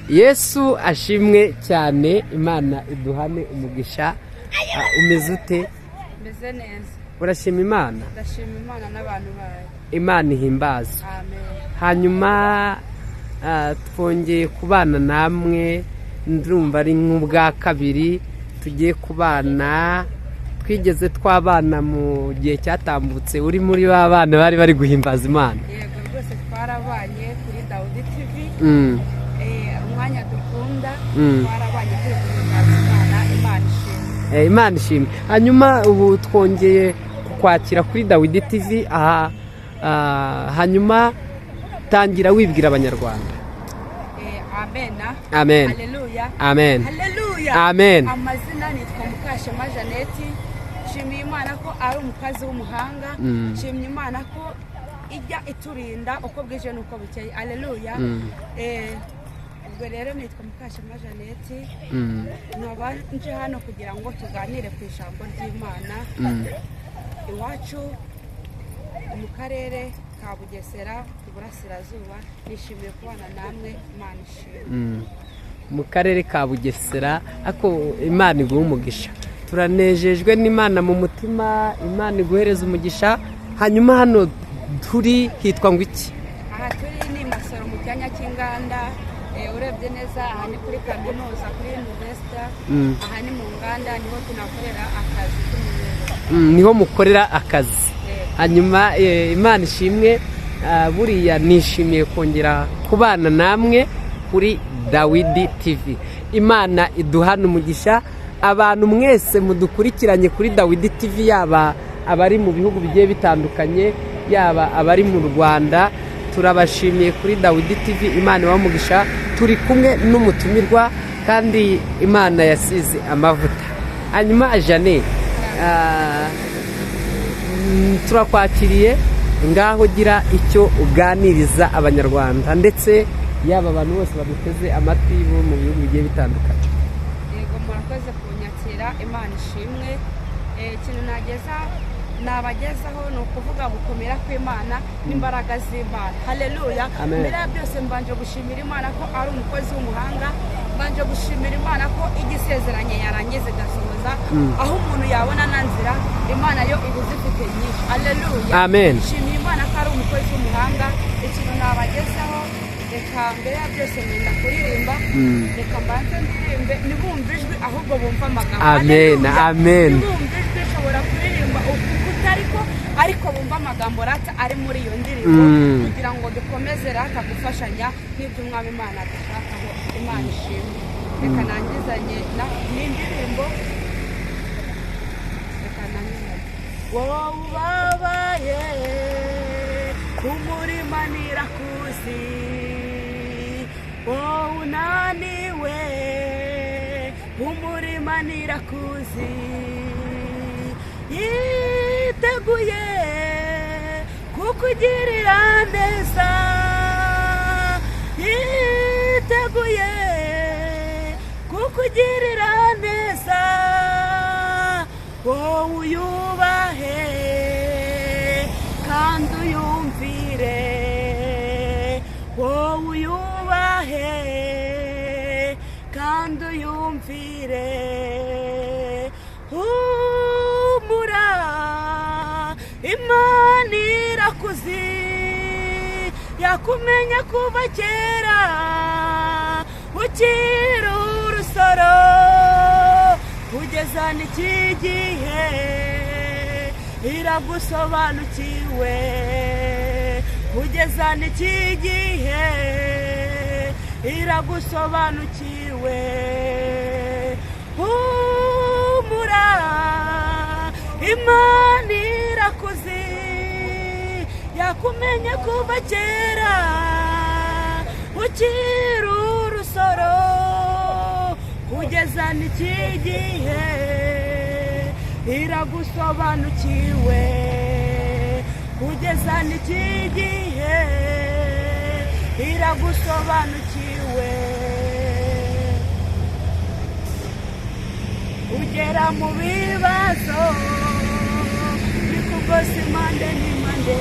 Yesu ashimwe cyane. Imana iduhane umugisha. Umeze ute? Meze neza. Urashima Imana? Ndashima Imana n'abantu bayo. Imana ihimbaza. Amen. Hanyuma twongeye kubana namwe, ndumva ari nk'ubwa kabiri tugiye kubana. Twigeze twabana mu gihe cyatambutse, uri muri ba bana bari bari guhimbaza Imana. Yego rwose, twarabanye kuri Dawudi TV. Umwanya dukunda. Twarabanye turi guhimbaza Imana. Imana ishimwe. Imana ishimwe. Hanyuma ubu twongeye kukwakira kuri Dawidi TV aha. Hanyuma tangira wibwira Abanyarwanda. Amena. Amen. Haleluya. Amen. Haleluya. Amen. Amazina nitwa Mukashema Jeannette. Nshimiye Imana ko ari umukozi w'umuhanga. Nshimiye Imana ko ijya iturinda uko bwije n'uko bukeye. Haleluya. Ubwo rero nitwa Mukashema Jeannette, nkaba nje hano kugira ngo tuganire ku ijambo ry'Imana. Iwacu mu karere ka Bugesera, Iburasirazuba. Nishimiye kubana namwe. Imana ishimwe. Mu karere ka Bugesera. Ariko Imana iguha umugisha, turanejejwe n'Imana mu mutima. Imana iguhereza umugisha. Hanyuma hano turi hitwa ngo iki? Aha turi ni Masoro, mu cyanya cy'inganda. Urebye neza aha ni kuri kaminuza, kuri university. Aha ni mu nganda, niho tunakorera akazi k'umuyobozi. Niho mukorera akazi? Yego. Hanyuma Imana ishimwe. Buriya nishimiye kongera kubana namwe kuri Dawidi TV. Imana iduhana umugisha. Abantu mwese mudukurikiranye kuri Dawidi TV, yaba abari mu bihugu bigiye bitandukanye, yaba abari mu Rwanda, turabashimiye kuri Dawidi TV. Imana ibahe umugisha. Turi kumwe n'umutumirwa kandi Imana yasize amavuta. Hanyuma Jane, turakwakiriye. Ngaho gira icyo uganiriza Abanyarwanda, ndetse yaba abantu bose baduteze amatwi bo mu bihugu bigiye bitandukanye. Yego, murakoze kunyakira. Imana ishimwe. Ikintu nabagezaho ni ukuvuga gukomera kw'Imana n'imbaraga z'Imana. Haleluya. Amen. Mbere ya byose mbanje gushimira Imana ko ari umukozi w'umuhanga. Mbanje gushimira Imana ko igisezeranye yarangiza igasohoza. Aho umuntu yabona na nzira, Imana yo iba izifite nyinshi. Haleluya. Amen. Nshimiye Imana ko ari umukozi w'umuhanga. Ikintu nabagezaho, reka mbere ya byose nkunda kuririmba. Reka mbanze ndirimbe, ntibumve ijwi ahubwo bumve amagambo. Amen, Haleluya. amen. Ntibumve ijwi, nshobora kuririmba uku kutariko, ariko bumve amagambo rata ari muri iyo ndirimbo, kugira ngo dukomeze rata gufashanya nk'ibyo Umwami Imana adushakaho. Imana ishimwe. Reka nangizanye n'indirimbo. Reka nangizanye. Wowe ubabaye, umurima nirakuzi. Wowe unaniwe, umurima nirakuzi. Yiteguye kukugirira neza, yiteguye kukugirira neza. Wowe uyubahe kandi uyumvire, wowe uyubahe kandi uyumvire. Humura, Imana irakuzi, yakumenya kuva kera ukiri urusoro. Kugeza n'iki gihe iragusobanukiwe, kugeza n'iki gihe iragusobanukiwe. Humura, Imana irakuzi, yakumenye kuva kera ukiri urusoro. Kugeza n'iki gihe iragusobanukiwe, kugeza n'iki gihe iragusobanukiwe. Ugera mu bibazo bikugose impande n'impande,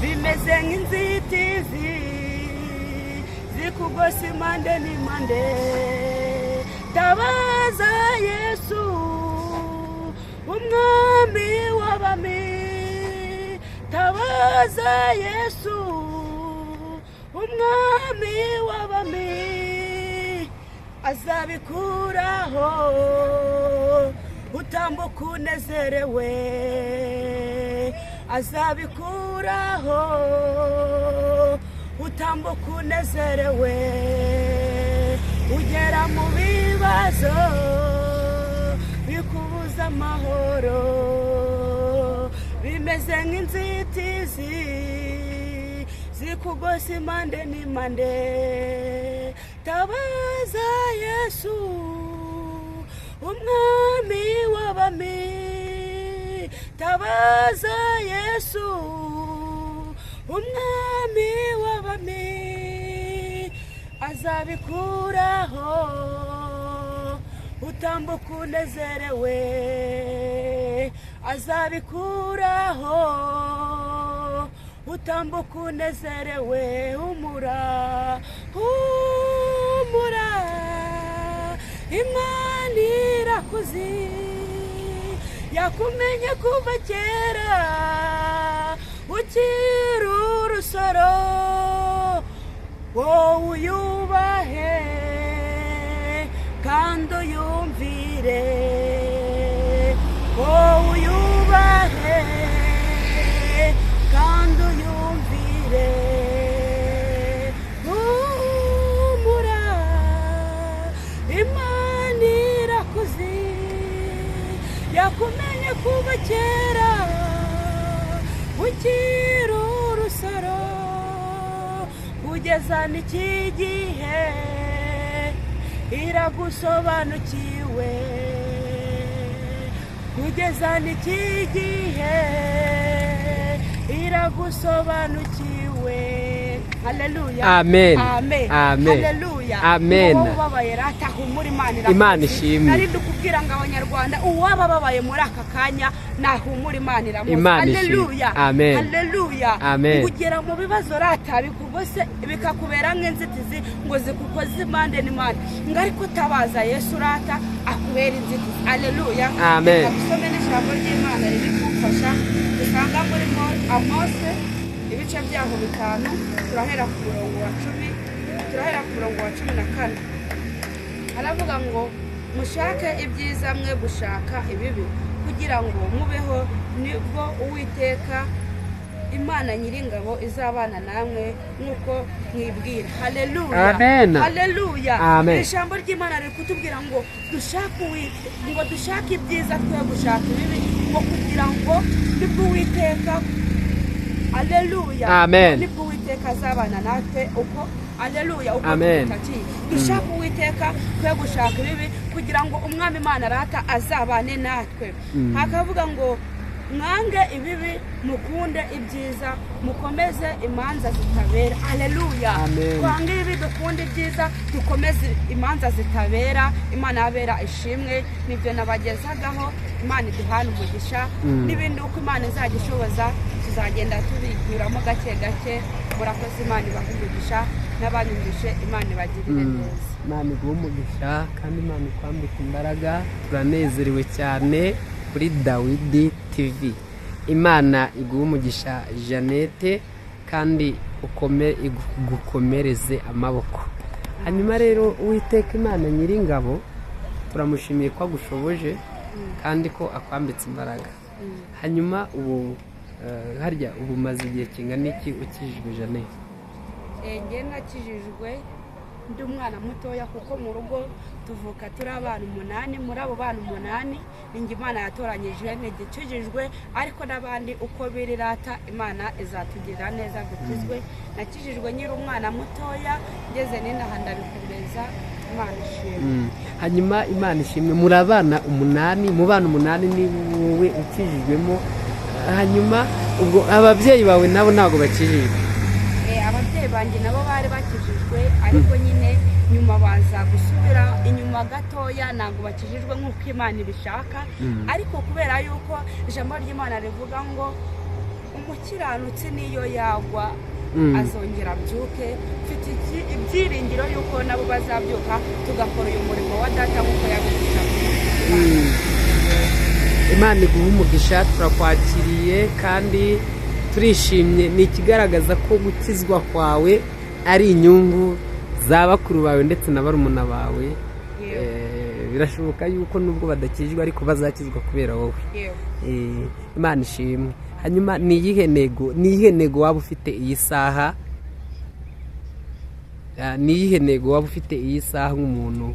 bimeze nk'inzitizi. zikugose impande n'impande, tabaza Yesu umwami w'abami, tabaza Yesu umwami w'abami, azabikuraho utambuka unezerewe, azabikuraho utambuka unezerewe, ugera mu bibazo bikubuza amahoro, bimeze nk'inzitizi zikugose impande n'impande, tabaza Yesu umwami w'abami, tabaza Yesu umwami w'abami, azabikuraho utambuka unezerewe, azabikuraho utambuka unezerewe, humura humura Imana irakuzi, yakumenye kuva kera ukiri urusoro, wowe uyubahe kandi uyumvire, wowe uyubahe kandi uyumvire, humura Imana irakuzi, yakumenye kuva kera ukiri urusoro, kugeza n'iki gihe iragusobanukiwe, kugeza n'iki gihe iragusobanukiwe. Haleluya. Amen. Amen. Amen. Haleluya. Amen. Uwo ubabaye rata humura, Imana irakuzi. Imana ishimwe. Nari ndikubwira ngo abanyarwanda uwaba ababaye muri aka kanya nahumura, Imana iramuzi. Imana ishimwe. Haleluya. Amen. Haleluya. Amen. Kugera mu bibazo rata bikugose bikakubera nk'inzitizi ngo zikukoze impande n'impande, ngo ariko tabaza Yesu rata akubera inzitizi. Haleluya. Amen. Reka dusome n'ijambo ry'Imana riri kumfasha dusanga muri Amose ibice byaho 5, turahera ku murongo wa 10, turahera ku murongo wa 14. Haravuga ngo mushake ibyiza mwe gushaka ibibi, kugira ngo mubeho, nibwo Uwiteka Imana nyiringabo izabana namwe nk'uko mwibwira. Haleluya. Amen. Haleluya. Amen. Ijambo ry'Imana riri kutubwira ngo dushake ngo dushake ibyiza twe gushaka ibibi, ngo kugira ngo nibwo Uwiteka, haleluya, Amen. nibwo Uwiteka azabana natwe uko, haleluya, uko Amen. tubitakiye. Dushake Uwiteka twe gushaka ibibi, kugira ngo umwami Imana rata azabane natwe. Hakavuga ngo mwange ibibi mukunde ibyiza, mukomeze imanza zitabera. Haleluya. Amen. Twange ibibi dukunde ibyiza, dukomeze imanza zitabera. Imana yabera ishimwe, nibyo nabagezagaho. Imana iduhana umugisha n'ibindi uko Imana izajya ishoboza tuzagenda tubinyuramo gake gake. Murakoze, Imana ibahe umugisha, n'abanyumvise Imana ibagirire neza. Imana iguhe umugisha kandi Imana ikwambike imbaraga. Turanezerewe cyane kuri Dawidi TV. Imana iguhe umugisha Jeannette, kandi igukomereze amaboko. Hanyuma rero Uwiteka Imana nyiringabo turamushimiye ko agushoboje kandi ko akwambitse imbaraga. Hanyuma ubu harya ubu umaze igihe kingana iki ukijijwe Jeannette? Njye nakijijwe ndi umwana mutoya, kuko mu rugo tuvuka turi abana 8, muri abo bana 8 ninjye Imana yatoranyije ntigikijijwe, ariko n'abandi uko biri rata Imana izatugirira neza dukizwe. Nakijijwe nkiri umwana mutoya, ngeze n'inaha ndabikomeza, Imana ishimwe. Hanyuma Imana ishimwe, muri abana 8, mu bana 8 ni wowe ukijijwemo. Hanyuma ubwo ababyeyi bawe nabo ntabwo bakijijwe? Ababyeyi banjye nabo bari bakijijwe, ariko nyine nyuma baza gusubira inyuma gatoya, ntabwo bakijijwe nk'uko Imana ibishaka. Ariko kubera yuko ijambo ry'Imana rivuga ngo umukiranutsi niyo yagwa Azongera abyuke. Mfite ibyiringiro yuko nabo bazabyuka, tugakora uyu murimo wa data nk'uko yabidusabye. Imana iguha umugisha. Turakwakiriye kandi turishimye. Ni ikigaragaza ko gukizwa kwawe ari inyungu za bakuru bawe ndetse na barumuna bawe. Birashoboka yuko nubwo badakijwe, ariko bazakizwa kubera wowe. Yewe. Imana ishimwe. Hanyuma ni iyihe ntego waba ufite iyi saha? Ni iyihe ntego waba ufite iyi saha nk'umuntu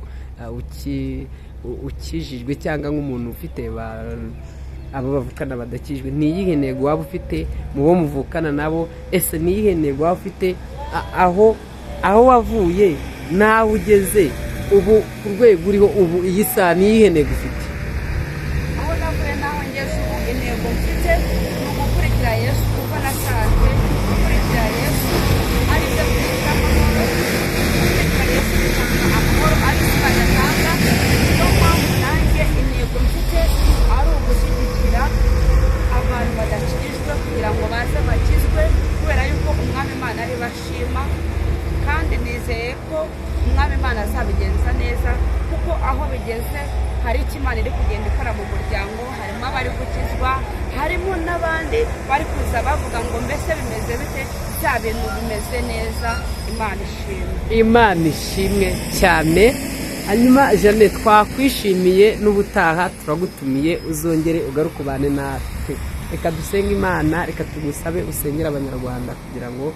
ukijijwe, cyangwa nk'umuntu ufite abo bavukana badakijwe? Ni iyihe ntego waba ufite mu bo muvukana nabo? Ese ni iyihe ntego waba ufite aho wavuye n'aho ugeze ubu, ku rwego uriho ubu, iyi saha, ni iyihe ntego ufite? Aho navuye n'aho ngeze ubu, intego mfite ni ugukurikira Yesu, kuko nasanze gukurikira Yesu ari byo bitanga amahoro. Gukurikira Yesu bitanga amahoro ari isi badatanga. Niyo mpamvu nanjye intego mfite ari ugushyigikira abantu badakijijwe kugira ngo baze bakizwe, kubera yuko Umwami Imana ari bashima, kandi nizeye ko Umwami Imana azabigenza neza, kuko aho bigeze hari icyo Imana iri kugenda ikora mu muryango. Harimo abari gukizwa, harimo n'abandi bari kuza bavuga ngo: "Mbese bimeze bite?" Bya bintu bimeze neza. Imana ishimwe. Imana ishimwe cyane. Hanyuma Jeannette, twakwishimiye, n'ubutaha turagutumiye, uzongere ugaruke ubane natwe. Reka dusenge Imana, reka tugusabe usengere Abanyarwanda kugira ngo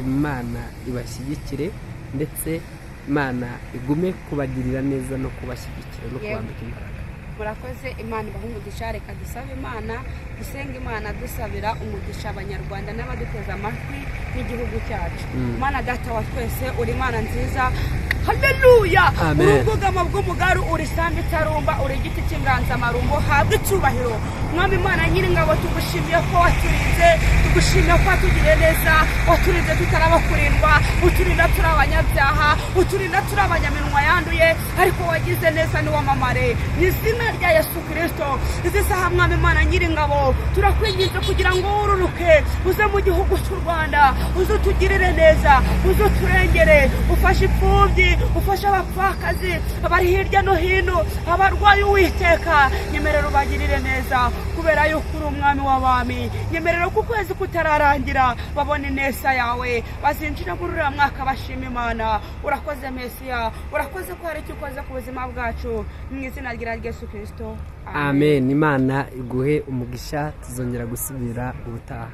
Imana ibashyigikire, ndetse Imana igume kubagirira neza no kubashyigikira no kubambika imbaraga. Murakoze, Imana ibahe umugisha. Reka dusabe Imana, dusenga Imana dusabira umugisha Abanyarwanda n'abaduteze amatwi n'igihugu cyacu. Imana Data wa twese, uri Imana nziza, haleluya. Amen. Uri ubwugamo bw'umugaru, uri sambu itarumba, uri igiti cy'inganzamarumbo, habwa icyubahiro. Mwami Imana Nyiringabo, tugushimiye ko waturinze, tugushimiye ko watugiriye neza. Waturinze tutaraba kurindwa, uturinda turi abanyabyaha, uturinda turi abanyaminwa yanduye, ariko wagize neza, niwamamare mu izina rya Yesu Kirisito. Izi saha, Mwami Imana Nyiringabo, turakwinginze kugira ngo wururuke uze mu gihugu cy'u Rwanda, uze utugirire neza, uze uturengere, ufashe imfubyi, ufashe abapfakazi abari hirya no hino, abarwayi. Uwiteka, nyemerera ubagirire neza, kubera yuko uri Umwami w'abami. Nyemerera ko ukwezi kutararangira babona ineza yawe, bazinjira muri uriya mwaka bashima Imana. Urakoze Mesiya, urakoze ko hari icyo ukoze ku buzima bwacu, mu izina rya Yesu Kirisito. Amen. Imana iguhe umugisha, tuzongera gusubira ubutaha.